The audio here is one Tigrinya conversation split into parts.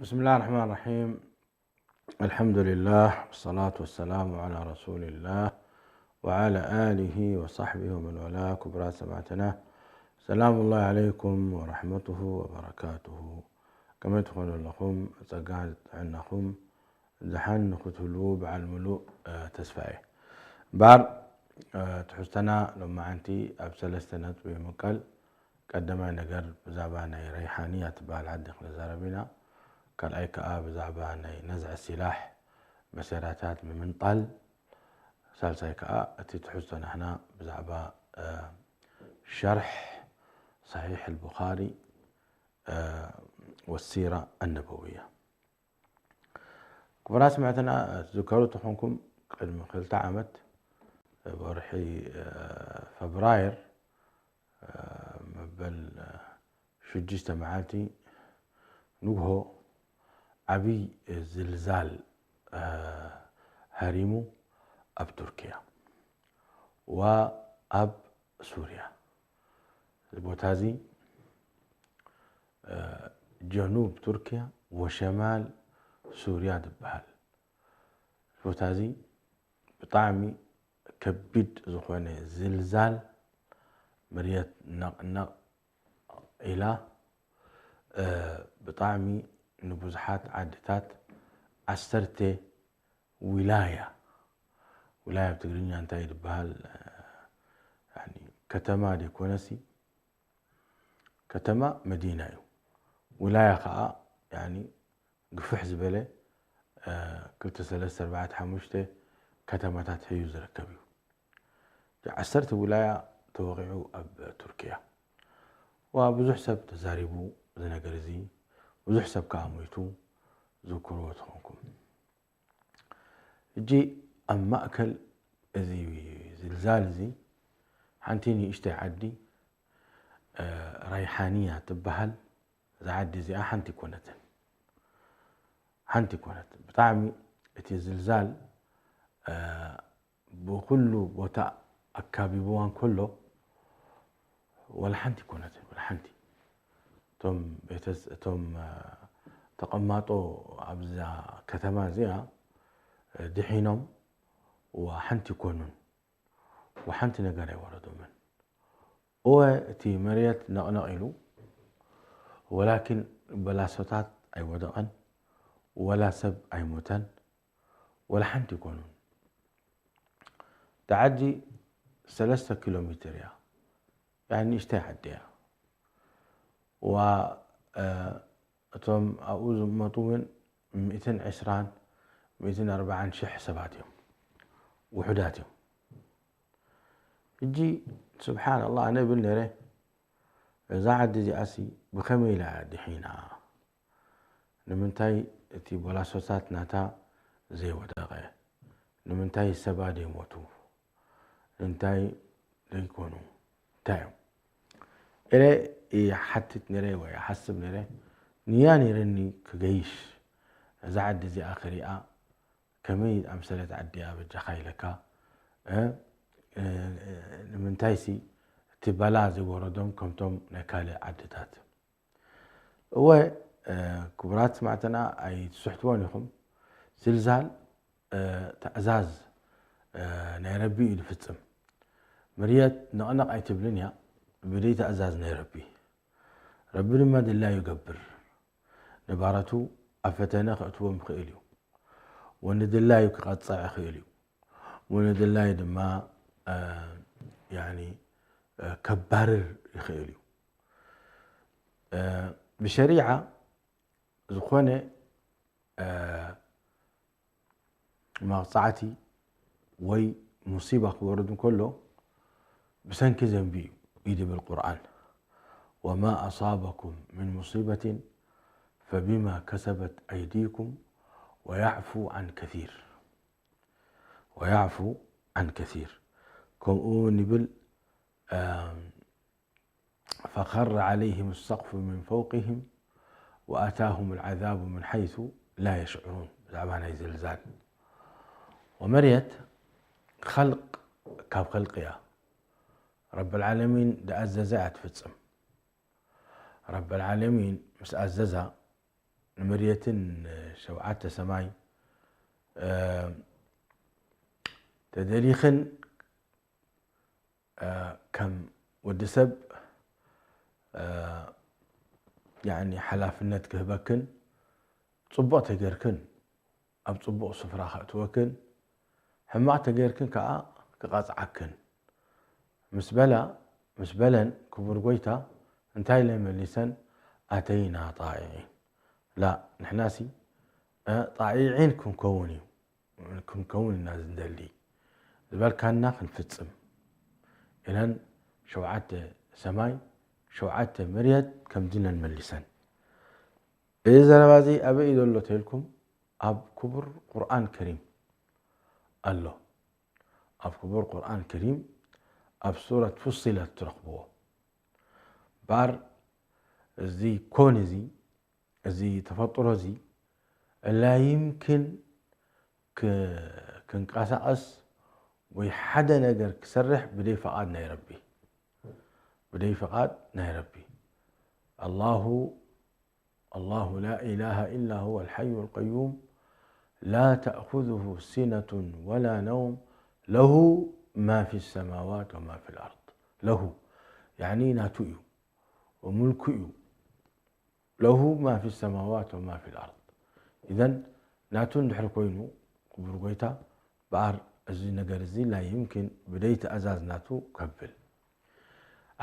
بسم الله الرحمن الرحيم. الحمد لله والصلاة والسلام على رسول الله وعلى آله وصحبه ومن والاه. ክቡራት ሰማዕትና፣ ሰላም ላሂ ዓለይኩም ወረሕመቱሁ ወበረካቱሁ። ከመይ ትኾኑ ኣለኹም? ጸጋ ጥዕናኹም ደሓን ንኽትህልዉ በዓል ምሉእ፣ እ፣ ተስፋ እየ። እምበኣር፣ እ፣ ትሕዝቶና ሎማዓንቲ ኣብ ሰለስተ ነጥቢ ይምቀል። ቀዳማይ ነገር ብዛዕባ ናይ ረይሓንያ ትበሃል ዓዲ ክንዛረብ ኢና። ካልኣይ ከኣ ብዛዕባ ናይ ነዝዒ ሲላሕ መሰረታት ምምንጣል። ሳልሳይ ከኣ እቲ ትሕዝቶ ናህና ብዛዕባ፣ እ፣ ሸርሕ ሰሒሕ ኣልቡኻሪ፣ እ፣ ወሲራ ኣነበውያ። ክቡራት ሰማዕትና፣ ትዝከሩ ተኾንኩም ቅድሚ ክልተ ዓመት፣ እ፣ ወርሒ፣ እ፣ ፈብራየር፣ እ፣ መበል፣ እ፣ ሽዱሽተ መዓልቲ ንግሆ ዓብይ ዝልዛል፣ እ፣ ሃሪሙ ኣብ ቱርኪያ ወኣብ ሱርያ። እዚ ቦታ እዚ፣ እ፣ ጀኑብ ቱርኪያ ወሸማል ሱርያ ዝበሃል። እዚ ቦታ እዚ ብጣዕሚ ከቢድ ዝኾነ ዝልዛል፣ መሬት ነቕነቕ ኢላ፣ እ፣ ብጣዕሚ ንብዙሓት ዓድታት፣ ዓሰርተ ዊላያ፣ ዊላያ ኣብ ትግርኛ እንታይ ይበሃል? እ፣ ያኒ ከተማ ደይኮነሲ፣ ከተማ መዲና እዩ። ዊላያ ኸዓ፣ ያኒ፣ ግፍሕ ዝበለ፣ እ፣ ክልተ፣ ሰለስተ፣ ኣርባዕተ፣ ሓሙሽተ ከተማታት ሒዙ ዝርከብ እዩ። እቲ ዓሰርተ ዊላያ ተወቒዑ ኣብ ቱርኪያ። ዋ፣ ብዙሕ ሰብ ተዛሪቡ እዚ ነገር እዚ፣ ብዙሕ ሰብ ከኣ ሞይቱ፣ ዝክርዎ ተኾንኩም። ሕጂ ኣብ ማእከል እዚ ዝልዛል እዚ ሓንቲ ንእሽተይ ዓዲ፣ እ፣ ራይሓንያ ትበሃል። እዛ ዓዲ እዚኣ ሓንቲ ኣይኮነትን። ሓንቲ ኣይኮነትን። ብጣዕሚ እቲ ዝልዛል፣ እ፣ ብኹሉ ቦታ ኣካቢብዋ እንከሎ፣ ወላ ሓንቲ ኣይኮነትን፣ ወላ ሓንቲ። እቶም ቤተስ-፣ እቶም፣ እ፣ ተቐማጦ ኣብዛ ከተማ እዚኣ፣ እ፣ ድሒኖም፣ ወሓንቲ ኣይኮኑን። ወሓንቲ ነገር ኣይወረዶምን። እወ፣ እቲ መሬት ነቕነቕ ኢሉ፣ ወላኪን በላሶታት ኣይወደቐን፣ ወላ ሰብ ኣይሞተን፣ ወላ ሓንቲ ኣይኮኑን። እታ ዓዲ ሰለስተ ኪሎ ሜትር እያ። ያኒ ንእሽተይ ዓዲ እያ። ዋ፣ እ፣ እቶም ኣብኡ ዝቕመጡ እውን ሚእትን ዕስራን ሚእትን ኣርባዓን ሽሕ ሰባት እዮም። ውሑዳት እዮም። ሕጂ፣ ስብሓን ኣላህ፣ ኣነ እብል ነይረ፣ እዛ ዓዲ እዚኣሲ ብኸመይ ኢላ እያ ድሒና? ንምንታይ እቲ ቦላሶታት ናታ ዘይወደቐ? ንምንታይ ሰባ ዘይሞቱ? እንታይ ዘይኮኑ? እንታይ እዮም? ኢለ ይሓትት ነይረ ወይ ይሓስብ ነይረ። ንያ ነይረኒ ክገይሽ፣ እዛ ዓዲ እዚኣ ክሪኣ፣ ከመይ ኣምሰለት ዓዲ እያ በጃኻ ኢለካ። እ፣ እ፣ ንምንታይሲ እቲ በላ ዘይወረዶም ከምቶም ናይ ካልእ ዓድታት? እወ፣ እ፣ ክቡራት ሰማዕትና ኣይትስሕትዎን ኢኹም። ዝልዛል፣ እ፣ ትእዛዝ፣ እ፣ ናይ ረቢ እዩ ዝፍጽም። መርየት ነቕነቕ ኣይትብልን እያ ብደይ ትእዛዝ ናይ ረቢ። ረቢ ድማ ድላዩ ይገብር። ንባረቱ ኣብ ፈተነ ከእትዎም ይኽእል እዩ። ወንድላዩ ክቐጽዕ ይኽእል እዩ። ወንድላዩ ድማ፣ እ፣ ያኒ፣ እ፣ ከባርር ይኽእል እዩ። እ፣ ብሸሪዓ ዝኾነ፣ እ፣ መቕጻዕቲ ወይ ሙሲባ ክወርድ እንከሎ ብሰንኪ ዘንቢ እዩ፣ እዩ ድብል ቁርኣን። وما أصابكم من مصيبة فبما كسبت أيديكم ويعفو عن كثير. ويعفو عن كثير. ከምኡ እውን ይብል፣ ኣም፣ فخر عليهم السقف من فوقهم وأتاهم العذاب من حيث لا يشعرون. ብዛዕባ ናይ ዝልዛል ወመርየት ኸልቅ ካብ ኸልቅ እያ። ረብ ልዓለሚን ዝኣዘዘ እያ ትፍጽም። ረብ ልዓለሚን ምስ ኣዘዛ ምርየትን ሸውዓተ ሰማይ ተደሊኽን ከም ወዲ ሰብ ሓላፍነት ክህበክን፣ ፅቡቕ ተገርክን ኣብ ፅቡቕ ስፍራ ከእትወክን፣ ሕማቕ ተገርክን ከዓ ክቐፅዓክን ምስ በላ፣ ምስ በለን ክቡር ጎይታ እንታይ ኢለን መሊሰን? ኣተይና ጣዒዒን። ላ ንሕናሲ ጣዒዒን ክንከውን እዩ፣ ክንከውን ኢና ዝንደሊ፣ ዝበልካና ክንፍፅም ኢለን ሸውዓተ ሰማይ ሸውዓተ መርየት ከምዚ ኢለን መሊሰን። እዚ ዘረባ እዚ ኣበይ እዩ ዘሎ ተልኩም? ኣብ ክቡር ቁርኣን ከሪም ኣሎ። ኣብ ክቡር ቁርኣን ከሪም ኣብ ሱረት ፉሲለት ትረኽብዎ። ባር እዚ ኮን እዚ፣ እዚ ተፈጥሮ እዚ ላ ይምክን ክንቀሳቐስ ወይ ሓደ ነገር ክሰርሕ ብደይ ፍቓድ ናይ ረቢ፣ ብደይ ፍቓድ ናይ ረቢ። ኣላሁ الله لا إله إلا هو الحي القيوم لا تأخذه سنة ولا نوم له ما في السماوات وما في الأرض. له يعني ናቱ እዩ፣ ወሙልኩ እዩ። له ما في السماوات وما في الأرض. إذن ናቱ እንድሕር ኮይኑ ክቡር ጎይታ በኣር እዚ ነገር እዚ ላ ይምክን ብደይ ትእዛዝ ናቱ ከብል።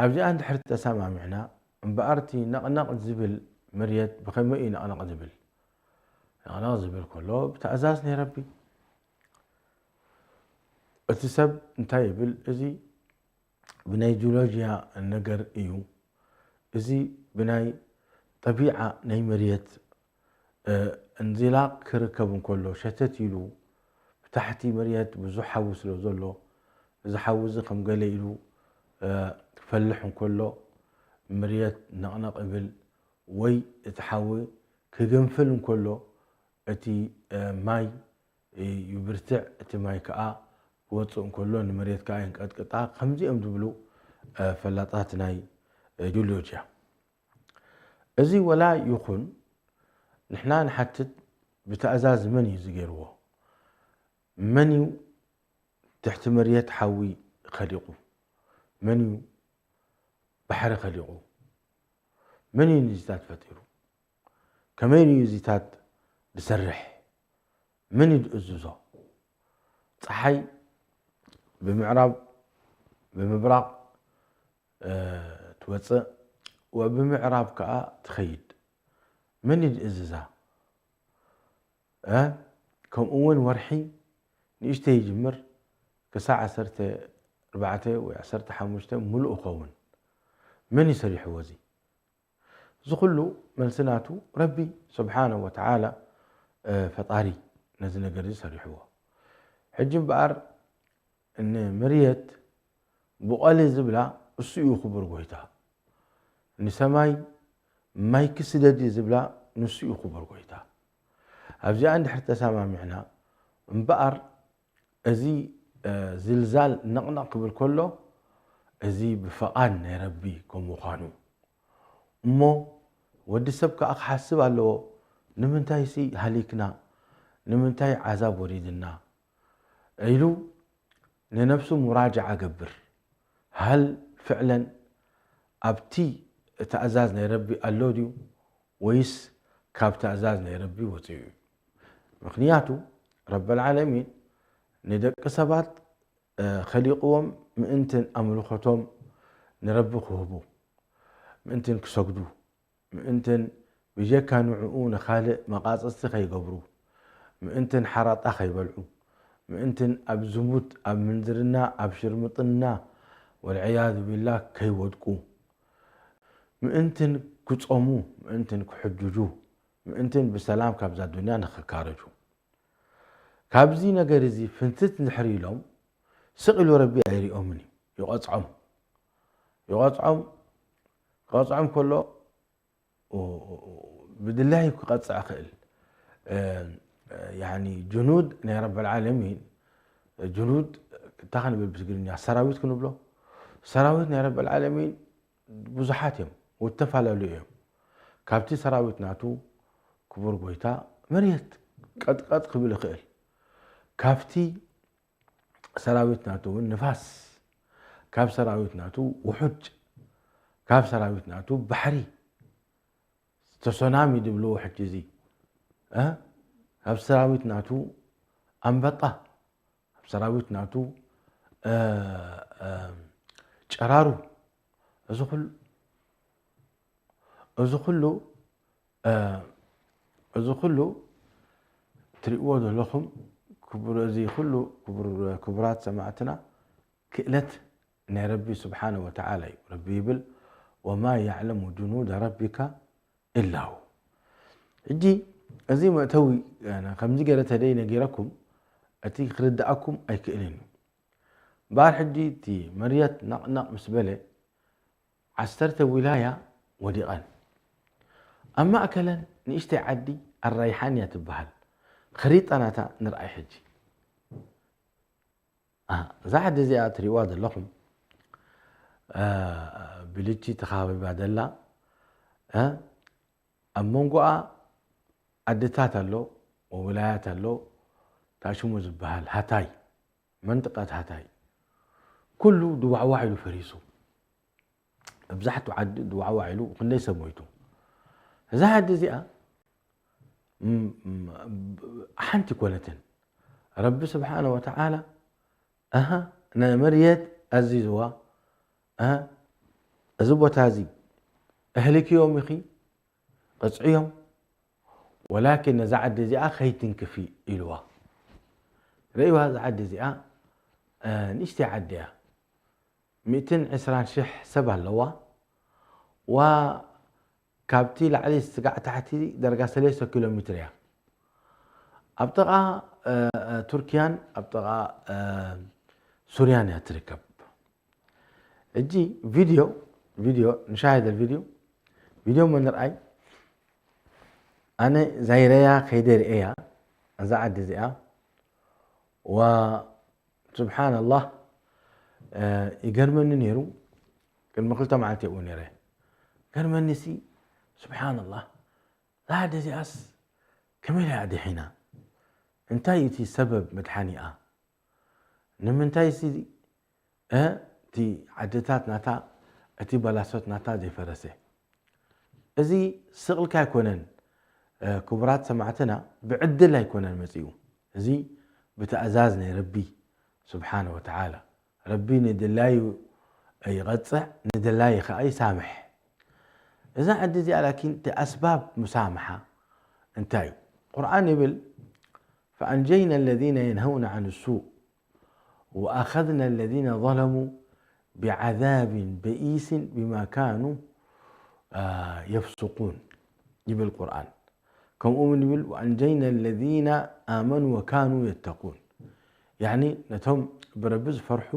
ኣብዚኣ እንድሕር ተሰማሚዕና እምበኣር እቲ ነቕነቕ ዝብል መርየት ብኸመይ እዩ ነቕነቕ ዝብል? ነቕነቕ ዝብል ከሎ ብትእዛዝ ናይ ረቢ። እቲ ሰብ እንታይ ይብል? እዚ ብናይ ጂኦሎጂያ ነገር እዩ። እዚ ብናይ ጠቢዓ ናይ መርየት እንዚላቕ ክርከብ እንከሎ ሸተት ኢሉ ብታሕቲ መርየት ብዙሕ ሓዊ ስለ ዘሎ፣ እዚ ሓዊ እዚ ከም ገለ ኢሉ ክፈልሕ እንከሎ፣ መርየት ነቕነቕ ይብል፣ ወይ እቲ ሓዊ ክግንፍል እንከሎ እቲ ማይ ይብርትዕ፣ እቲ ማይ ከዓ ክወፅእ እንከሎ ንመርየት ከዓ የንቀጥቅጣ። ከምዚኦም ዝብሉ ፈላጣት ናይ ጂኦሎጂያ። እዚ ወላ ይኹን ንሕና ንሓትት፣ ብትእዛዝ መን እዩ ዝገይርዎ? መን እዩ ትሕቲ መርየት ሓዊ ኸሊቑ? መን እዩ ባሕሪ ኸሊቑ? መን እዩ ንዚታት ፈጢሩ? ከመይ እዩ እዚታት ዝሰርሕ? መን እዩ ዝእዝዞ? ፀሓይ ብምዕራብ ብምብራቕ ትወፅእ፣ ወብምዕራብ ከዓ ትኸይድ። መን እዩ ዝእዝዛ? ከምኡ እውን ወርሒ ንእሽተይ ይጅምር ክሳዕ ዓሰርተ ኣርባዕተ ወይ ዓሰርተ ሓሙሽተ ሙሉእ ይኸውን። መን እዩ ሰሪሕዎ እዚ? እዚ ኩሉ መልሲ ናቱ ረቢ ስብሓነ ወተዓላ ፈጣሪ ነዚ ነገር እዚ ሰሪሕዎ። ሕጂ እምበኣር ንመርየት ብቐሊ ዝብላ እሱ እዩ ክቡር ጎይታ። ንሰማይ ማይ ክስደድ እዩ ዝብላ ንሱ እዩ ክቡር ጎይታ። ኣብዚኣ እንድሕር ተሰማሚዕና እምበኣር እዚ ዝልዛል ነቕነቕ ክብል ከሎ እዚ ብፈቓድ ናይ ረቢ ከም ምዃኑ እሞ ወዲ ሰብ ከኣ ክሓስብ ኣለዎ። ንምንታይሲ ሃሊክና? ንምንታይ ዓዛብ ወሪድና? ኢሉ ንነብሱ ሙራጃዓ ገብር። ሃል ፍዕለን ኣብቲ ትእዛዝ ናይ ረቢ ኣሎ ድዩ ወይስ ካብ ትእዛዝ ናይ ረቢ ወፂኡ እዩ? ምኽንያቱ ረበል ዓለሚን ንደቂ ሰባት ኸሊቕዎም ምእንትን ኣምልኾቶም ንረቢ ክህቡ፣ ምእንትን ክሰግዱ፣ ምእንትን ብጀካ ንዕኡ ንኻልእ መቓጽጽቲ ከይገብሩ፣ ምእንትን ሓራጣ ከይበልዑ፣ ምእንትን ኣብ ዝሙት፣ ኣብ ምንዝርና፣ ኣብ ሽርምጥና ወልዕያዙ ቢላህ ከይወድቁ፣ ምእንትን ክጾሙ፣ ምእንትን ክሕጅጁ፣ ምእንትን ብሰላም ካብዛ ዱንያ ንኽካረጁ። ካብዚ ነገር እዚ ፍንትት እንድሕር ኢሎም ስቕ ኢሉ ረቢ ኣይሪኦምን እዩ። ይቐፅዖም። ይቐፅዖም። ክቐፅዖም ከሎ ብድላይ ክቐፅዕ ይኽእል። ያኒ ጅኑድ ናይ ረበል ዓለሚን፣ ጅኑድ እንታይ ክንብል ብትግርኛ? ሰራዊት ክንብሎ? ሰራዊት ናይ ረበል ዓለሚን ብዙሓት እዮም፣ ዝተፈላለዩ እዮም። ካብቲ ሰራዊት ናቱ ክቡር ጎይታ መሬት ቀጥቀጥ ክብል ይኽእል። ካብቲ ሰራዊት ናቱ እውን ንፋስ፣ ካብ ሰራዊት ናቱ ውሑጅ፣ ካብ ሰራዊት ናቱ ባሕሪ፣ ተሶናሚ ድብልዎ ሕጂ እዚ፣ እ? ካብ ሰራዊት ናቱ ኣንበጣ፣ ካብ ሰራዊት ናቱ፣ እ፣ እ፣ ጨራሩ፣ እዚ ኩሉ፣ እዚ ኩሉ፣ እ፣ እዚ ኩሉ ትሪእዎ ዘለኹም ክቡር፣ እዚ ኩሉ ክቡር፣ ክቡራት ሰማዕትና ክእለት ናይ ረቢ ስብሓነ ወተዓላ እዩ። ረቢ ይብል፣ "ወማ ያዕለሙ ጅኑደ ረቢካ ኢላ ሁ።" ሕጂ እዚ መእተዊ፣ ከምዚ ገይረ ተደይ ነጊረኩም፣ እቲ ክርድኣኩም ኣይክእልን እዩ። እምበኣር ሕጂ እቲ መርየት ነቕነቕ ምስ በለ፣ ዓሰርተ ዊላያ ወዲቐን። ኣብ ማእከለን ንእሽተይ ዓዲ ኣራይሓን እያ ትበሃል። ኽሪጣ ናታ ንርኣይ ሕጂ። እ፣ እዛ ዓዲ እዚኣ ትሪእዋ ዘለኹም፣ እ፣ ብልቺ ተኻቢባ ዘላ፣ እ፣ ኣብ መንጎኣ ዓድታት ኣሎ፣ ወውላያት ኣሎ፣ ታሽሙ ዝበሃል ሃታይ፣ መንጥቐት ሃታይ፣ ኩሉ ድዋዕዋዕ ኢሉ ፈሪሱ። መብዛሕትኡ ዓዲ ድዋዕዋዕ ኢሉ፣ ክንደይ ሰብ ሞይቱ። እዛ ዓዲ እዚኣ፣ ም-፣ ም-፣ ሓንቲ ኮነትን። ረቢ ስብሓነ ወተዓላ፣ ኣሃ፣ ንመርየት ኣዚዝዋ፣ ኣሃ፣ እዚ ቦታ እዚ ኣህልክዮም ኢኺ፣ ቅጽዕዮም፣ ወላኪን ነዛ ዓዲ እዚኣ ከይትንክፊ ኢልዋ። ርእይዋ፣ እዛ ዓዲ እዚኣ፣ እ፣ ንእሽተይ ዓዲ እያ። ሚእትን ዕስራን ሽሕ ሰብ ኣለዋ። ዋ፣ ካብቲ ላዕሊ ስጋዕ ታሕቲ ዳርጋ ሰለስተ ኪሎ ሜትር እያ። ኣብ ጥቓ፣ እ፣ እ፣ ቱርኪያን ኣብ ጥቓ፣ እ፣ ሱርያን እያ ትርከብ። ሕጂ ቪድዮ፣ ቪድዮ፣ ንሻሂድ ቪድዮ፣ ቪድዮ እሞ ንርኣይ። ኣነ ዛይረያ ከይደ ርእያ እዛ ዓዲ እዚኣ። ዋ፣ ስብሓንላህ፣ እ፣ ይገርመኒ ነይሩ። ቅድሚ ክልተ መዓልቲ ኣብኡ ነይረ። ገርመኒ ሲ፣ ስብሓንላህ፣ እዛ ዓዲ እዚኣስ ከመይ ኢላ እያ ድሒና? እንታይ እቲ ሰበብ መድሓኒኣ? ንምንታይ ሲ፣ እ፣ እቲ ዓድታት ናታ፣ እቲ ባላሶት ናታ ዘይፈረሰ? እዚ ስቕ ኢልካ ኣይኮነን፣ እ፣ ክቡራት ሰማዕትና፣ ብዕድል ኣይኮነን መጺኡ። እዚ ብትእዛዝ ናይ ረቢ ስብሓነ ወተዓላ። ረቢ ንድላዩ ይቐጽዕ፣ ንድላዩ ኸኣ ይሳምሕ። እዛ ዓዲ እዚኣ ላኪን እቲ ኣስባብ ሙሳምሓ እንታይ እዩ? ቁርኣን ይብል፣ "ፈኣንጀይና ለዚነ የንሀውነ ዐን ሱእ ወኣኸዝና ለዚነ ዘለሙ ቢዓዛብን በኢስን ቢማ ካኑ፣ አ፣ የፍሱቁን" ይብል ቁርኣን። ከምኡ እውን ይብል፣ "ወኣንጀይና ለዚነ ኣመኑ ወካኑ የተቁን።" ያዕኒ ነቶም ብረቢ ዝፈርሑ፣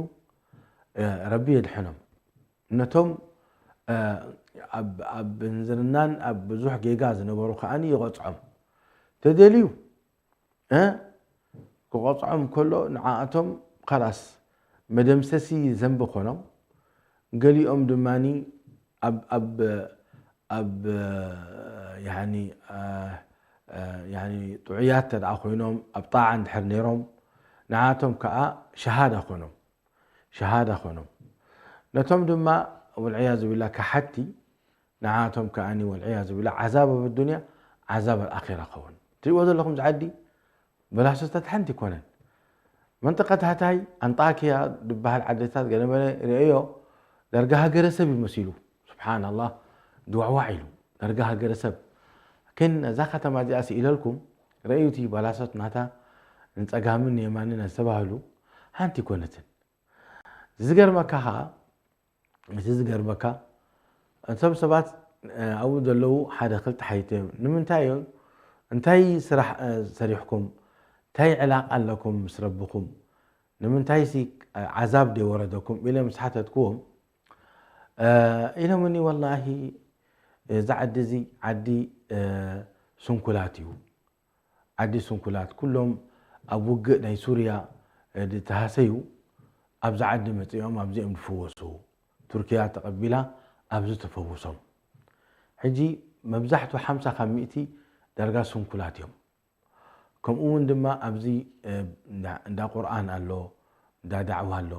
እ፣ ረቢ የድሕኖም። ነቶም፣ እ፣ ኣብ፣ ኣብ ምንዝርናን ኣብ ብዙሕ ጌጋ ዝነበሩ ከኣ ይቐጽዖም። ተደልዩ፣ እ፣ ክቐጽዖም ከሎ ንዓኣቶም ኸላስ መደምሰሲ ዘንቢ ኮኖም። ገሊኦም ድማኒ ኣብ፣ ኣብ፣ ኣብ፣ ያኒ፣ አ፣ አ፣ ያኒ ጥዑያት እንተ ደኣ ኮይኖም፣ ኣብ ጣዓ እንድሕር ነይሮም፣ ንዓቶም ከኣ ሸሃዳ ኮኖም፣ ሸሃዳ ኮኖም። ነቶም ድማ፣ ወልዕያዙ ቢላ፣ ከሓድቲ፣ ንዓቶም ከኣኒ፣ ወልዕያዙ ቢላ፣ ዓዛብ ኣብ ኣዱንያ፣ ዓዛብ ኣብ ኣኼራ ኸውን። ትሪእዎ ዘለኹም እዚ ዓዲ፣ በላሶታት ሓንቲ ኣይኮነን። መንጠቀት ሃታይ፣ ኣንጣኪያ ዝበሃል ዓድታት ገለመለ ርእዮ፣ ዳርጋ ሃገረ ሰብ እዩ መሲሉ። ስብሓንላህ፣ ድዋዕዋዕ ኢሉ፣ ዳርጋ ሃገረ ሰብ። ግን እዛ ከተማ እዚኣ ስኢለልኩም፣ ርእዩ እቲ ባላሶት ናታ ንጸጋምን ንየማንን ኣስተባህሉ፣ ሓንቲ ኣይኮነትን። ዝገርመካ ኸኣ፣ እቲ ዝገርመካ፣ እቶም ሰባት፣ እ፣ ኣብኡ ዘለዉ ሓደ ክልተ ሓይቶ እዮም። ንምንታይ እዮም? እንታይ ስራሕ፣ እ፣ ሰሪሕኩም? እንታይ ዕላቃ ኣለኩም ምስ ረብኹም? ንምንታይሲ፣ እ፣ ዓዛብ ደይወረደኩም? ኢለ ምስ ሓተትክዎም፣ እ፣ ኢሎምኒ፣ ወላሂ፣ እዚ ዓዲ እዚ ዓዲ፣ እ፣ ስንኩላት እዩ። ዓዲ ስንኩላት፣ ኩሎም ኣብ ውግእ ናይ ሱርያ፣ እ፣ ዝተሃሰዩ ኣብዚ ዓዲ መጺኦም ኣብዚኦም ዝፍወሱ። ቱርኪያ ተቐቢላ ኣብዚ ተፈውሶም። ሕጂ መብዛሕቱ ሓምሳ ካብ ሚእቲ ዳርጋ ስንኩላት እዮም። ከምኡ እውን ድማ ኣብዚ እንዳ ቁርኣን ኣሎ፣ እንዳ ዳዕዋ ኣሎ።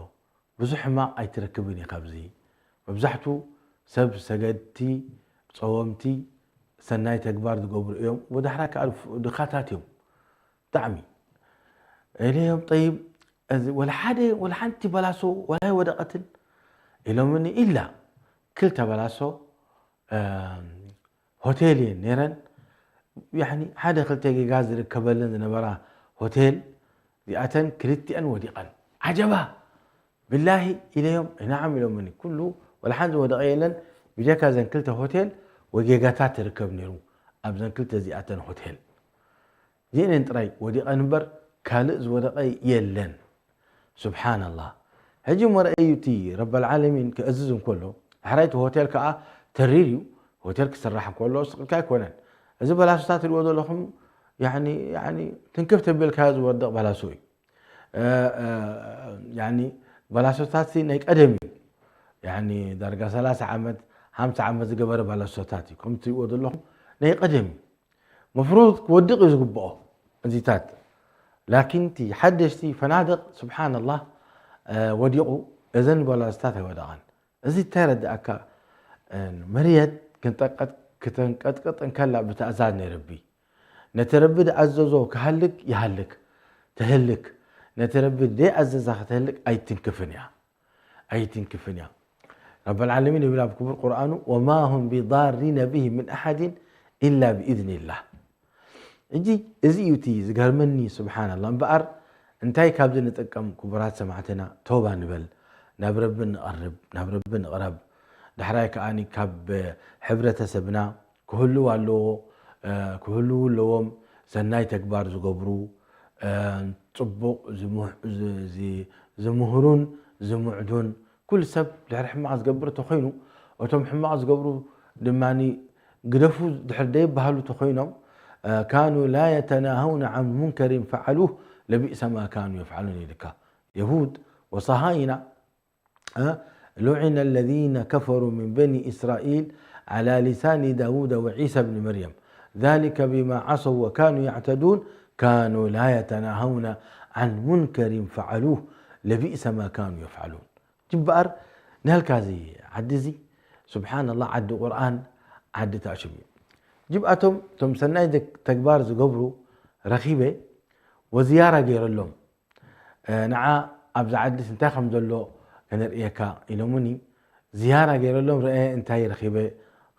ብዙሕ ሕማቕ ኣይትረክብን ኢኻ ኣብዚ። መብዛሕቱ ሰብ ሰገድቲ፣ ጸወምቲ፣ ሰናይ ተግባር ዝገብሩ እዮም። ወዳሕራ ከዓ ድኻታት እዮም። ብጣዕሚ ኢለዮም። ጠይብ፣ እዚ ወላ ሓደ፣ ወላ ሓንቲ በላሶ ወላ ኣይወደቐትን ኢሎምኒ። ኢላ ክልተ በላሶ ሆቴል እየን ነይረን። ያኒ ሓደ ክልተ ጌጋ ዝርከበለን ዝነበራ ሆቴል እዚኣተን ክልቲኣን ወዲቐን። ዓጀባ! ብላሂ ኢለዮም። "ናዓም" ኢሎምኒ። ኩሉ ወላ ሓንቲ ዝወደቐ የለን። ብጀካ እዘን ክልተ ሆቴል ወጌጋታት ትርከብ ነይሩ ኣብዘን ክልተ እዚኣተን ሆቴል። እዚአን ጥራይ ወዲቐን እምበር ካልእ ዝወደቐ የለን። ሱብሓነላህ። ሕጂ እሞ ረኣዩ እቲ ረበል ዓለሚን ክእዝዝ እንከሎ፣ ዳሕራይ እቲ ሆቴል ከኣ ተሪር እዩ። ሆቴል ክስራሕ እንከሎ ስቕ ኢልካ ኣይኮነን። እዚ በላሶታት ትሪእዎ ዘለኹም፣ ያኒ፣ ያኒ ትንክፍ ተቢልካዮ ዝወድቕ በላሶ እዩ። እ፣ እ፣ ያኒ በላሶታት ሲ ናይ ቀደም እዩ። ያኒ ዳርጋ ሰላሳ ዓመት፣ ሓምሳ ዓመት ዝገበረ በላሶታት እዩ። ከም ትሪእዎ ዘለኹም ናይ ቀደም እዩ። መፍሩድ ክወድቕ እዩ ዝግብኦ እዚታት። ላኪን እቲ ሓደሽቲ ፈናድቕ፣ ስብሓንላህ፣ እ፣ ወዲቑ፣ እዘን በላሶታት ኣይወደቓን። እዚ እንታይ የረድኣካ? እ፣ መርየት ክንጠቀጥ-፣ ክተንቀጥቅጥ እንከላ ብትእዛዝ ናይ ረቢ። ነቲ ረቢ ዝኣዘዞ ክሃልክ ይሃልክ፣ ትህልክ። ነቲ ረቢ ዘይኣዘዛ ክተህልክ ኣይትንክፍን እያ። ኣይትንክፍን እያ። ረበል ዓለሚን ይብል ኣብ ክቡር ቁርኣኑ፣ "ወማ ሁም ቢዳሪነ ቢሂ ምን ኣሓድን ኢላ ብኢዝኒላህ።" ሕጂ እዚ እዩ እቲ ዝገርመኒ፣ ስብሓንላህ። እምበኣር እንታይ ካብዚ ንጥቀም? ክቡራት ሰማዕትና፣ ተውባ ንበል፣ ናብ ረቢ ንቐርብ፣ ናብ ረቢ ንቕረብ። ዳሕራይ ከኣ ካብ ሕብረተሰብና ክህልው ኣለዎ፣ እ፣ ክህልው ኣለዎም፣ ሰናይ ተግባር ዝገብሩ፣ እ፣ ጽቡቕ ዝምህ-፣ ዝ-፣ ዝ-፣ ዝምህሩን ዝምዕዱን። ኩሉ ሰብ ድሕሪ ሕማቕ ዝገብር እንተኾይኑ፣ እቶም ሕማቕ ዝገብሩ ድማ ግደፉ ድሕሪ ደይበሃሉ እንተኾይኖም፣ እ፣ ካኑ ላ የተናሃውነ ዓን ሙንከሪን ፈዓሉህ ለቢእሰ ማ ካኑ የፍዓሉን ኢልካ። የሁድ ወሰሃይና እ፣ ሉዒነ ለዚነ ከፈሩ ሚን በኒ ኢስራኢል ዓላ ሊሳኒ ዳውደ ወዒሳ ብኒ መርየም ዛሊከ ቢማ ዓሰው ወካኑ ያዕተዱን ካኑ ላ የተናሃውነ ዓን ሙንከሪን ፈዓሉህ ለቢእሰ ማ ካኑ የፍዓሉን። ጅበኣር ናልካ እዚ ዓዲ እዚ፣ ስብሓንላህ፣ ዓዲ ቁርኣን፣ ዓዲ ታሽም እዩ። ጅብኣቶም እቶም ሰናይ ደግ-፣ ተግባር ዝገብሩ ረኺበ ወዝያራ ገይረሎም። እ፣ ንዓ ኣብዛ ዓዲስ እንታይ ከም ዘሎ ከነርእየካ ኢሎምኒ። ዝያራ ገይረሎም፣ ርአ እንታይ ረኺበ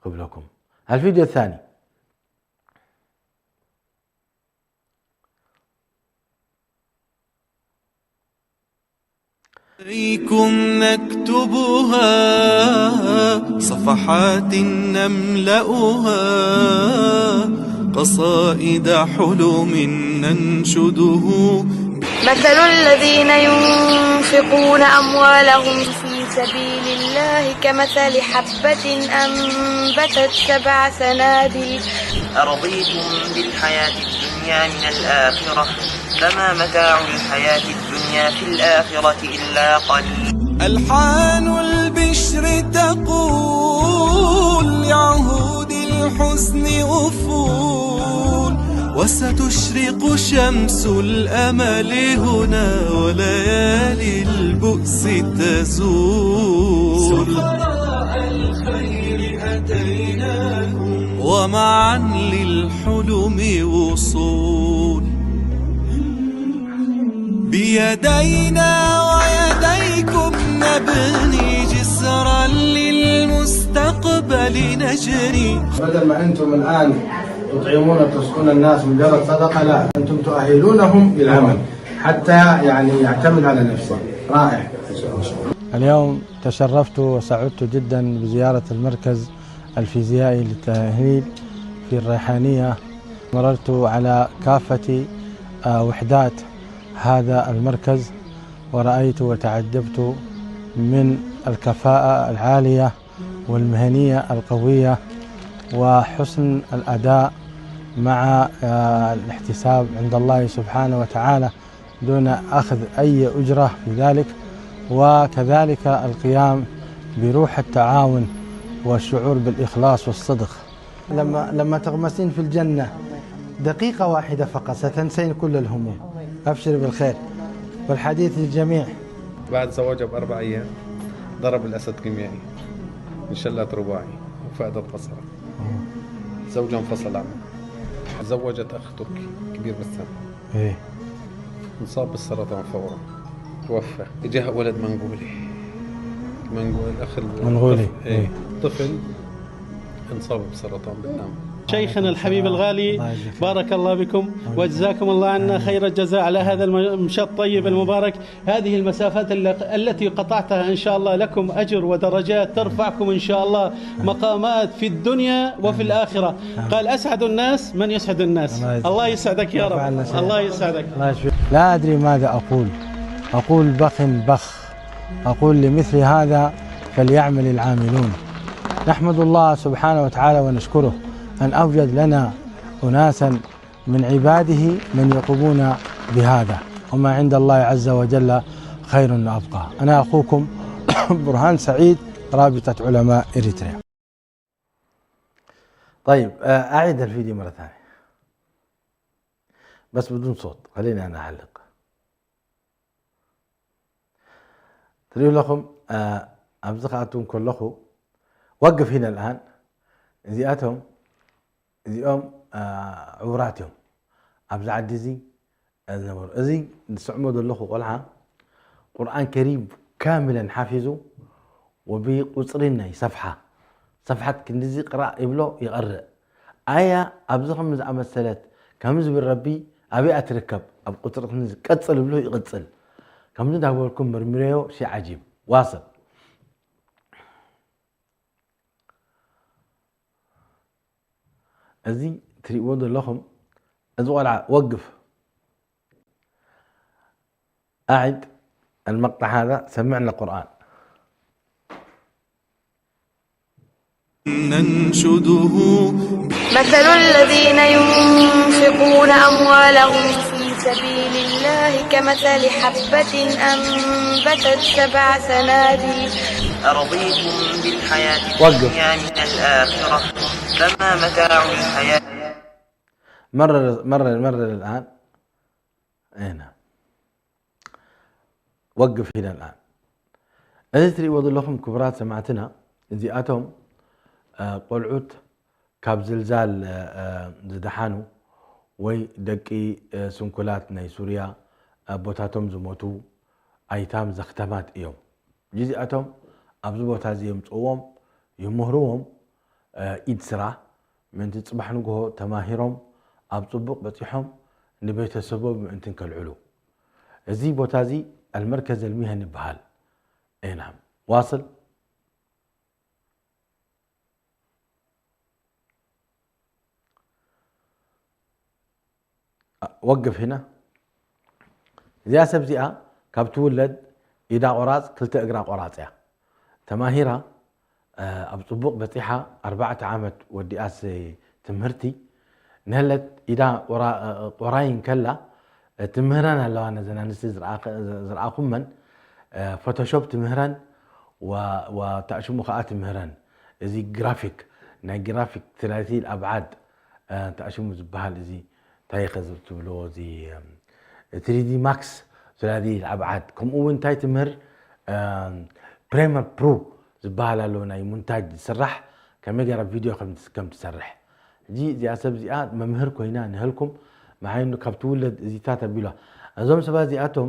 ክብለኩም። ኣልፊድዮ ታኒ። عليكم نكتبها، صفحات نملأها، قصائد حلم ننشده. مثل الذين ينفقون أموالهم في سبيل الله كمثل حبة أنبتت سبع سنابل. أرضيتم بالحياة الدنيا من الآخرة، فما متاع الحياة الدنيا في الآخرة إلا قليل. ألحان البشر تقول لعهود الحزن أفول، وستشرق شمس الأمل هنا وليالي البؤس تزول. سفراء الخير أتيناكم ومعا للحلم وصول. بيدينا ويديكم نبني جسرا للمستقبل نجني. بدل ما أنتم الآن تطعمون وتسقون الناس مجرد صدقة، لا، أنتم تؤهلونهم للعمل حتى يعني يعتمد على نفسه. رائع. اليوم تشرفت وسعدت جدًا بزيارة المركز الفيزيائي للتأهيل في الريحانية. مررت على كافة، آه، وحدات هذا المركز، ورأيت وتعجبت من الكفاءة العالية والمهنية القوية وحسن الأداء مع، آه، الاحتساب عند الله سبحانه وتعالى دون أخذ أي أجرة في ذلك، وكذلك القيام بروح التعاون والشعور بالإخلاص والصدق. لما، لما تغمسين في الجنة دقيقة واحدة فقط ستنسين كل الهموم. أبشر بالخير والحديث للجميع. بعد زواجها بأربع أيام ضرب الأسد كيميائي. انشلت رباعي وفقدت بصره. زوجها انفصل عنه. تزوجت أخ تركي كبير بالسن. إيه. انصاب بالسرطان فورا. توفى. إجاه ولد منغولي. منغولي. الأخ ال- منغولي. الطفل. إيه. إيه. انصاب بسرطان بالدم. شيخنا الحبيب الغالي، الله يجزيك خير. بارك الله بكم وجزاكم الله عنا خير الجزاء على هذا المشى الطيب المبارك. هذه المسافات ال- التي قطعتها إن شاء الله لكم أجر ودرجات ترفعكم إن شاء الله مقامات في الدنيا وفي الآخرة. قال: "أسعد الناس من يسعد الناس". الله يجزيك. الله يسعدك يا رب. الله يسعدك. لا أدري ماذا أقول. أقول بخ بخ. أقول لمثل هذا فليعمل العاملون. نحمد الله سبحانه وتعالى ونشكره أن أوجد لنا أناسا من عباده من يقومون بهذا، وما عند الله عز وجل خير وأبقى. أنا أخوكم برهان سعيد، رابطة علماء إريتريا. طيب، آه، أعيد الفيديو مرة ثانية، بس بدون صوت، خليني أنا أعلق. ትሪኡ ኣለኹም፣ አ፣ ኣብዚ ክኣቱ እንከለኹ፣ ወግፍ ሂነ ኣልኣን፣ እዚኣቶም፣ እዚኦም፣ አ፣ ዕውራት እዮም። ኣብዚ ዓዲ እዚ ዝነበሩ። እዚ ዝስዕሞ ዘለኹ ቆልዓ ቁርኣን ከሪም ካምለን ሓፊዙ፣ ወብቁፅሪ ናይ ሰፍሓ፣ ሰፍሓት ክንድዚ ቅራእ ይብሎ ይቐርእ። ኣያ ኣብዚ ከም ዝኣመሰለት ከም ዝብል ረቢ ኣበይኣ ትርከብ? ኣብ ቁፅሪ ክንድዚ ቀፅል ይብሎ ይቕፅል። ከምዚ እንዳበልኩም መርምረዮ ሺ ዓጂብ። ዋስል። እዚ ትሪእዎ ዘለኹም፣ እዚ ቆልዓ ወግፍ። أعد المقطع هذا، سمعنا القرآن. ننشده. مثل الذين ينفقون أموالهم في سبيل الله كمثل حبة أنبتت سبع سنابل. أرضيتم بالحياة وقف. الدنيا من الآخرة، فما متاع الحياة. مرر، مرر، مرر الآن. أين؟ وقف هنا الآن. እዚ ትሪእዎ ዘለኹም ክቡራት ሰማዕትና፣ እዚኣቶም፣ እ፣ ቆልዑት ካብ ዝልዛል፣ እ፣ እ፣ ዝደሓኑ ወይ ደቂ፣ እ፣ ስንኩላት ናይ ሱርያ ኣቦታቶም ዝሞቱ ኣይታም ዘኽተማት እዮም። እዚኣቶም ኣብዚ ቦታ እዚ የምፅእዎም፣ ይምህርዎም፣ እ፣ ኢድ ስራ ምእንቲ ፅባሕ ንግሆ ተማሂሮም ኣብ ፅቡቕ በፂሖም ንቤተሰቦም ምእንትን ከልዕሉ። እዚ ቦታ እዚ ኣልመርከዝ ኣልሚሀን ይበሃል። ኤናም ዋስል። ወግፍ ሂና። እዚኣ ሰብ እዚኣ ካብ ትውለድ ኢዳ ቆራፅ፣ ክልተ እግራ ቆራፅ እያ። ተማሂራ፣ እ፣ ኣብ ፅቡቕ በፂሓ፣ ኣርባዕተ ዓመት ወዲኣስ ትምህርቲ ንህለት ኢዳ ቆራ-፣ እ፣ ቆራይ እንከላ፣ እ፣ ትምህረን ኣለዋ። ነዘን ኣንስቲ ዝረኣኸ-፣ ዝረኣኹመን፣ እ፣ ፎቶሾፕ ትምህረን፣ ወ-፣ ወ-፣ ታእሽሙ ከዓ ትምህረን። እዚ ግራፊክ፣ ናይ ግራፊክ ትላቲ ኣብዓድ፣ እ፣ ታእሽሙ ዝበሃል እዚ እንታይ ኢኸ ዝብ-፣ ትብልዎ እዚ፣ እም፣ ትሪ ዲ ማክስ ትላቲ ኣብዓድ። ከምኡ እውን እንታይ ትምህር፣ እም፣ ፕሬመር ፕሮ ዝበሃል ኣሎ ናይ ሙንታጅ ዝስራሕ፣ ከመይ ገይራ ቪድዮ ከም ትስ-፣ ከም ትሰርሕ። ሕጂ እዚኣ ሰብ እዚኣ መምህር ኮይና ንህልኩም መሓይኑ ካብ ትውለድ እዚታት ኣቢሏ። እዞም ሰባት እዚኣቶም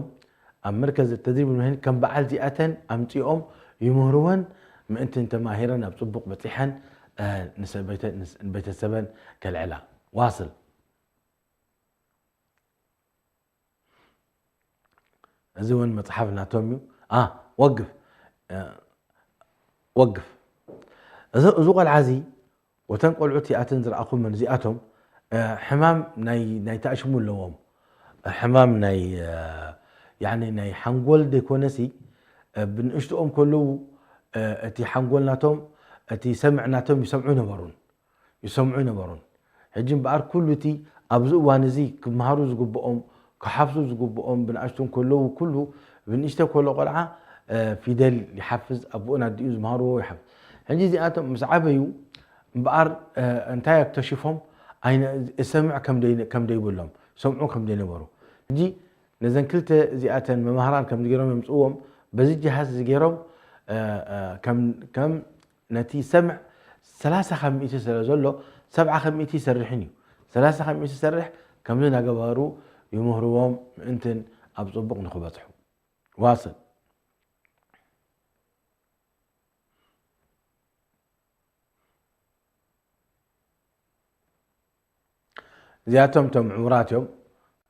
ኣብ መርከዝ ተድሪብ ንመህን ከም በዓል እዚኣተን ኣምፂኦም ይምህርወን ምእንቲ እንተማሂረን ኣብ ፅቡቕ በፂሐን፣ እ፣ ንሰበይተ-፣ ንስ-፣ ንቤተሰበን ከልዕላ። ዋስል። እዚ እውን መፅሓፍ ናቶም እዩ። አ፣ ወግፍ፣ እ፣ ወግፍ። እዚ፣ እዚ ቆልዓ እዚ፣ ወተን ቆልዑት እዚኣተን ዝረኣኹመን እዚኣቶም፣ እ፣ ሕማም ናይ፣ ናይ ታእሽሙ ኣለዎም። ሕማም ናይ፣ እ፣ ያኒ ናይ ሓንጎል ዘይኮነሲ፣ እ፣ ብንእሽትኦም ከለዉ፣ እ፣ እቲ ሓንጎል ናቶም፣ እቲ ሰምዕ ናቶም ይሰምዑ ነበሩን። ይሰምዑ ነበሩን። ሕጂ እምበኣር ኩሉ እቲ ኣብዚ እዋን እዚ ክመሃሩ ዝግብኦም፣ ክሓፍዙ ዝግብኦም ብንኣሽቱ እንከለዉ ኩሉ ብንእሽተይ ከሎ ቆልዓ፣ እ፣ ፊደል ይሓፍዝ፣ ኣቦኡን ኣዲኡ ዝመሃርዎ ይሓፍዝ። ሕጂ እዚኣቶም ምስ ዓበዩ እምበኣር፣ እ፣ እንታይ ኣክተሽፎም? ኣይነ-፣ እሰምዕ ከም ደይ-፣ ከም ደይብሎም፣ ሰምዑ ከም ደይነበሩ። ሕጂ ነዘን ክልተ እዚኣተን መማህራን ከም ገይሮም የምጽእዎም፣ በዚ ጅሃዝ እዚ ገይሮም፣ እ፣ እ፣ ከም፣ ከም ነቲ ሰምዕ ሰላሳ ካብ ሚእቲ ስለ ዘሎ፣ ሰብዓ ካብ ሚእቲ ይሰርሕን እዩ። ሰላሳ ካብ ሚእቲ ይሰርሕ፣ ከምዚ እናገበሩ ይምህርዎም ምእንትን ኣብ ጽቡቕ ንኽበጽሑ። ዋስል። እዚኣቶም እቶም ዕሙራት እዮም፣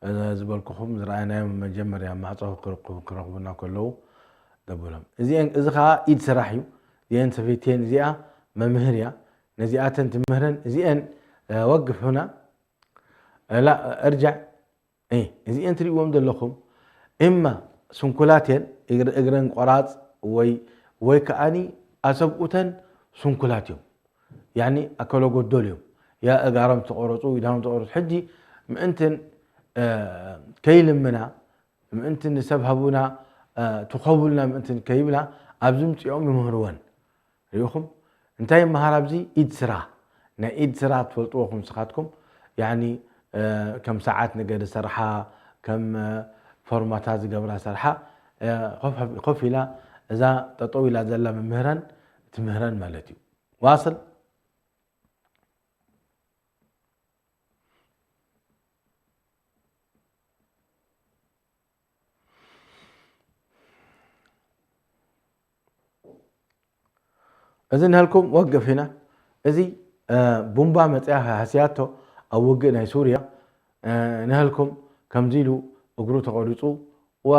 እ፣ ዝበልኩኹም ዝረኣናዮም መጀመርያ ማዕጾ ክረኽቡ-፣ ክረኽቡና ከለዉ ዘበሎም። እዚአን፣ እዚ ኸኣ ኢድ ስራሕ እዩ። እዚአን ሰበይተን፣ እዚኣ መምህር እያ። ነዚኣተን ትምህረን፣ እዚአን፣ እ፣ ወግፍ ሁና፣ እ፣ ላ፣ እርጃዕ፣ እ፣ እዚአን ትርእይዎም ዘለኹም፣ እማ ስንኩላት እየን፣ እግር-፣ እግረን ቆራጽ ወይ፣ ወይ ከኣኒ ኣሰብኡተን ስንኩላት እዮም። ያኒ ኣከለ ጎደል እዮም። ያ እጋሮም ተቆረጹ፣ ኢዳኖም ተቆረጹ። ሕጂ ምእንትን፣ እ፣ ከይልምና፣ ምእንትን ንሰብ ሃቡና፣ እ፣ ትኸቡልና ምእንትን ከይብላ፣ ኣብዚ ምጽኦም ይምህርወን። ርኢኹም? እንታይ ይመሃር ኣብዚ? ኢድ ስራ። ናይ ኢድ ስራ ትፈልጥዎ ኹም ንስኻትኩም። ያኒ፣ እ፣ ከም ሰዓት ነገር ዝሰርሓ፣ ከም፣ እ፣ ፎርማታ ዝገብራ ሰርሓ፣ እ፣ ኮፍ፣ ኮፍ ኢላ እዛ ጠጠው ኢላ ዘላ መምህረን ትምህረን ማለት እዩ። ዋስል። እዚ ንህልኩም ወግፍ ኢና። እዚ፣ እ፣ ቡምባ መጽያ ሃስያቶ ኣብ ውግእ ናይ ሱርያ፣ እ፣ ንህልኩም ከምዚ ኢሉ እግሩ ተቖሪጹ፣ ዋ፣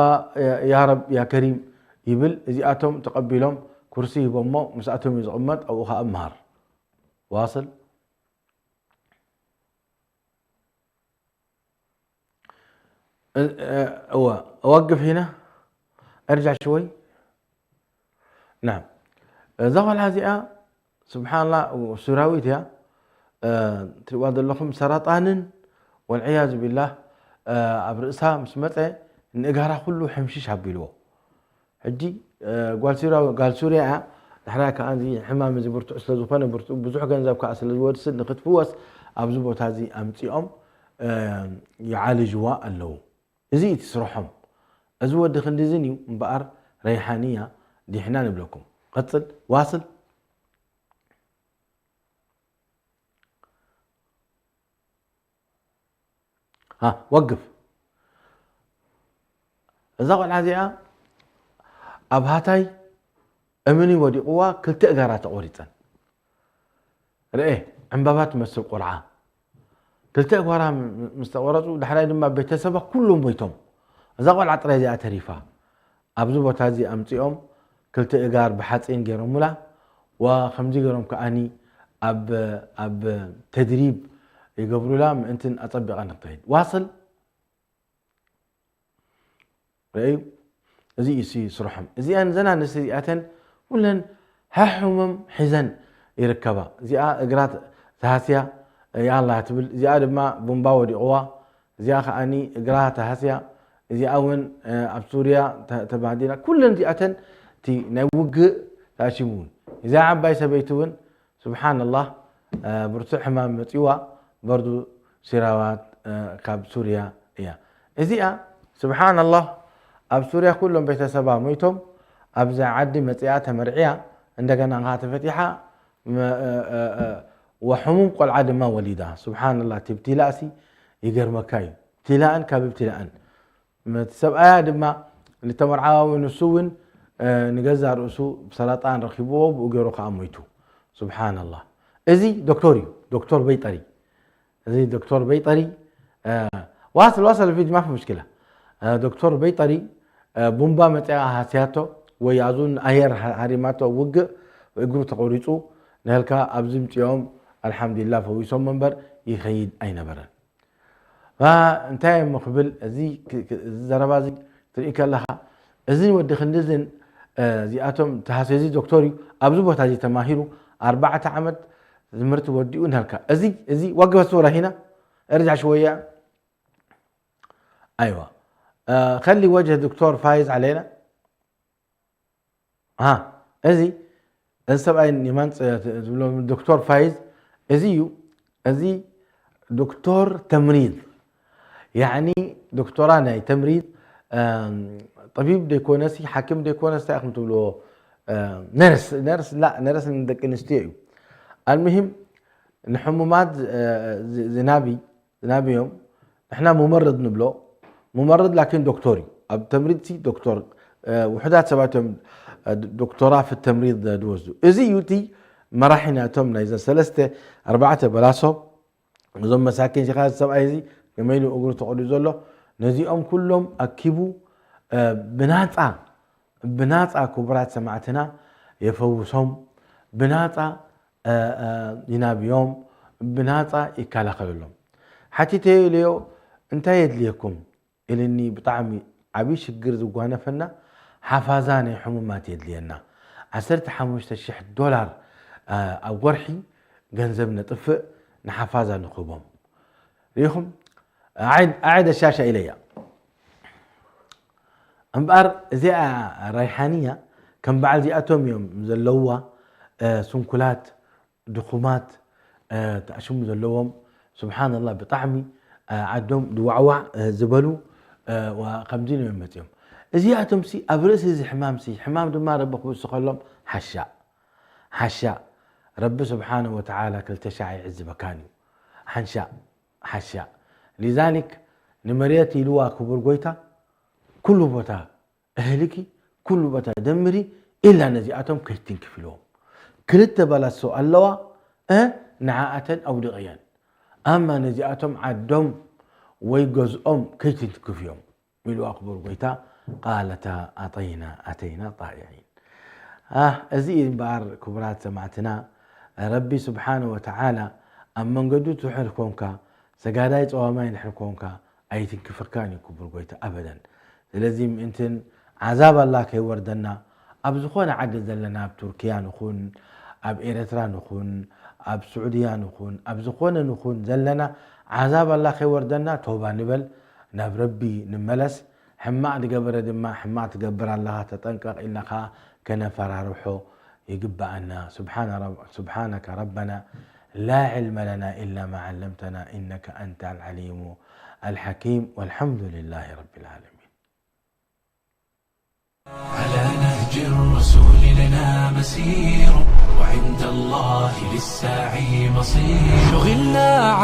ያ ረብ፣ ያ ከሪም ይብል። እዚኣቶም ተቐቢሎም ኩርሲ ሂቦሞ፣ ምስኣቶም እዩ ዝቕመጥ፣ ኣብኡ ኸኣ እምሃር። ዋስል። እ-፣ እ-፣ እወ፣ እወግፍ ሂና። እርጃ ሽወይ። ናም። እዛ ቖልዓ እዚኣ፣ ስብሓንላ፣ ሱራዊት እያ። እ፣ ትሪእዋ ዘለኹም ሰረጣንን፣ ወልዕያዙ ቢላህ፣ እ፣ ኣብ ርእሳ ምስ መጸ፣ ንእጋራ ኩሉ ሕምሽሽ ኣቢልዎ። ሕጂ፣ እ፣ ጓል ሱርያ-፣ ጓል ሱርያ እያ። ዳሕራይ ከኣ እዚ ሕማም እዚ ብርቱዕ ስለ ዝኾነ፣ ብርቱዕ ብዙሕ ገንዘብ ከኣ ስለ ዝወስድ፣ ንክትፍወስ ኣብዚ ቦታ እዚ ኣምጺኦም፣ እ፣ ይዓልጅዋ ኣለዉ። እዚ እዩ እቲ ስርሖም። እዚ ወዲ ክንድዝን እዩ እምበኣር፣ ረይሓንያ ዲሕና ንብለኩም። ቀጽል፣ ዋስል። ሃ፣ ወግፍ። እዛ ቆልዓ እዚኣ ኣብ ሃታይ እምኒ ወዲቕዋ፣ ክልተ እጋራ ተቖሪጸን። ርኤ፣ ዕምባባ ትመስል ቆልዓ። ክልተ እግባራ ም-፣ ምስ ተቖረጹ፣ ዳሕራይ ድማ ቤተሰባ ኩሎም ሞይቶም። እዛ ቆልዓ ጥራይ እዚኣ ተሪፋ። ኣብዚ ቦታ እዚ ኣምጺኦም ክልተ እጋር ብሓጺን ገይሮሙላ፣ ወከምዚ ገይሮም ከኣኒ ኣብ፣ ኣብ ተድሪብ ይገብሩላ፣ ምእንትን ኣጸቢቓ ንክትኸይድ። ዋስል። ርእዩ፣ እዚ እዩ ስርሖም። እዚኣን፣ እዘን ኣንስቲ እዚኣተን ኩለን ሃሕሞም ሒዘን ይርከባ። እዚኣ እግራ ተሃስያ፣ ያ ኣላ ትብል። እዚኣ ድማ ቡምባ ወዲቕዋ። እዚኣ ከኣኒ እግራ ተሃስያ። እዚኣ እውን፣ እ፣ ኣብ ሱርያ ተ-፣ ተባህዲላ። ኩለን እዚኣተን እቲ ናይ ውግእ ተኣሲሙ እውን። እዚኣ ዓባይ ሰበይቲ እውን ስብሓንላህ፣ እ፣ ብርቱዕ ሕማም መጺዋ፣ በርዱ ሲራዋት፣ እ፣ ካብ ሱርያ እያ። እዚኣ፣ ስብሓንላህ፣ ኣብ ሱርያ ኩሎም ቤተሰባ ሞይቶም፣ ኣብዚ ዓዲ መጺኣ ተመርዕያ፣ እንደገና ኸዓ ተፈቲሓ፣ መ-፣ እ፣ እ፣ እ፣ ወሕሙም ቆልዓ ድማ ወሊዳ። ስብሓንላህ፣ እቲ ብትላእሲ ይገርመካ እዩ። ብትላእን ካብ ብትላእን። እቲ ሰብኣያ ድማ ዝተመርዓዋ እውን ንሱ እውን፣ እ፣ ንገዛእ ርእሱ ብሰረጣን ረኺብዎ፣ ብኡ ገይሩ ከኣ ሞይቱ። ስብሓንላህ። እዚ ዶክተር እዩ፣ ዶክተር በይጠሪ። እዚ ዶክተር በይጠሪ፣ እ፣ ዋስል፣ ዋስል ፊድ ማፊ ሙሽኪላ። እ፣ ዶክተር በይጠሪ፣ እ፣ ቡምባ መጽያ ሃስያቶ ወይ ኣዙን ኣየር ሃ-፣ ሃሪማቶ ውግእ እግሩ ተቖሪጹ፣ ንህልካ ኣብዚ ምጽኦም ኣልሓምዱሊላህ ፈዊሶም እምበር ይኸይድ ኣይነበረን። ባ-፣ እንታይ እሞ ክብል፣ እዚ ክ-፣ ክ-፣ እዚ ዘረባ እዚ ትርኢ ከለኻ፣ እዚ ወዲ ክንድዝን፣ እ፣ እዚኣቶም ተሃስዮ፣ እዚ ዶክተር እዩ፣ ኣብዚ ቦታ እዚ ተማሂሩ፣ ኣርባዕተ ዓመት ትምህርቲ ወዲኡ እናልካ። እዚ፣ እዚ ወግበ ሱራ ሂና፣ እርጃዕ ሽወያ። ኣይዋ። እ፣ ከሊ ወጀህ ዶክተር ፋይዝ ዓለይና። ሃ፣ እዚ፣ እዚ ሰብኣይ ኒማን ጸ-፣ ዝብሎ ዶክተር ፋይዝ፣ እዚ እዩ። እዚ ዶክተር ተምሪድ ያኒ ዶክተራ ናይ ተምሪድ ጠቢብ ደይኮነሲ ሓኪም ደይኮነስ እንታይ ኢኹም ትብልዎ? ነርስ ነርስ ላ ነርስ ንደቂ ኣንስትዮ እዩ። ኣልሙሂም ንሕሙማት ዝናቢ ዝናቢ እዮም። ንሕና ሙመርድ ንብሎ። ሙመርድ ላኪን ዶክተር እዩ። ኣብ ተምሪድ ሲ ዶክተር ውሕዳት ሰባት እዮም ዶክተራ ፊ ተምሪድ ዝወስዱ። እዚ እዩ እቲ መራሒ ናቶም ናይዘን ሰለስተ ኣርባዕተ በላሶ እዞም መሳኪን ዚኻ ሰብኣይ እዚ ከመይ ኢሉ እግሩ ተቐዲኡ ዘሎ ነዚኦም ኩሎም ኣኪቡ ብናፃ ብናፃ ክቡራት ሰማዕትና የፈውሶም፣ ብናፃ ይናብዮም፣ ብናፃ ይከላኸለሎም። ሓቲተዮ ኢለዮ እንታይ የድልየኩም ኢልኒ። ብጣዕሚ ዓብዪ ሽግር ዝጓነፈና ሓፋዛ ናይ ሕሙማት የድልየና። ዓሰርተ ሓሙሽተ ሽሕ ዶላር ኣብ ወርሒ ገንዘብ ነጥፍእ ንሓፋዛ ንኽቦም። ሪኢኹም ኣዒድ ኣዒድ ኣሻሻ ኢለያ። እምበኣር እዚኣ ራይሓንያ ከም በዓል እዚኣቶም እዮም ዘለውዋ። ስንኩላት ድኹማት ተኣሽሙ ዘለዎም ስብሓንላ ብጣዕሚ ዓዶም ድዋዕዋዕ ዝበሉ ከምዚ እዮም መፅኦም። እዚኣቶም ሲ ኣብ ርእሲ እዚ ሕማም ሲ ሕማም ድማ ረቢ ክውስኸሎም ሓሻ ሓሻ ረቢ ስብሓነ ወተዓላ ክልተ ሻዕ ይዕዝበካን እዩ። ሓንሻ ሓሻ ሊዛሊክ ንመሬት ኢልዋ ክቡር ጎይታ ኩሉ ቦታ እህልኪ ኩሉ ቦታ ደምሪ ኢላ ነዚኣቶም ከይትንክፍ ኢልዎም። ክልተ በላሶ ኣለዋ እ ንዓኣተን ኣውድቐየን። ኣማ ነዚኣቶም ዓዶም ወይ ገዝኦም ከይትንክፍ እዮም። ኢሉ ኣክብር ጎይታ ቃለታ ኣጠይና ኣተይና ጣኢዒን። ኣህ፣ እዚ እዩ እምበኣር ክቡራት ሰማዕትና፣ ረቢ ስብሓነ ወተዓላ ኣብ መንገዱ ትሕር ኮንካ፣ ሰጋዳይ ጸዋማይ እንድሕር ኮንካ ኣይትንክፈካን እዩ ክቡር ጎይታ ኣበደን። ስለዚ ምእንትን ዓዛብ ኣላ ከይወርደና ኣብ ዝኾነ ዓዲ ዘለና ኣብ ቱርክያ ንኹን ኣብ ኤረትራ ንኹን ኣብ ስዑድያ ንኹን ኣብ ዝኾነ ንኹን ዘለና ዓዛብ ኣላ ከይወርደና ቶባ ንበል ናብ ረቢ ንመለስ። ሕማቕ ዝገበረ ድማ ሕማቕ ትገብር ኣለኻ ተጠንቀቕ ኢልና ኸዓ ከነፈራርሖ ይግብኣና። سبحان رب سبحانك ربنا لا علم لنا إلا ما علمتنا إنك أنت العليم الحكيم والحمد لله رب العالمين. على نهج الرسول لنا مسير وعند الله للسعي مصير. شغلنا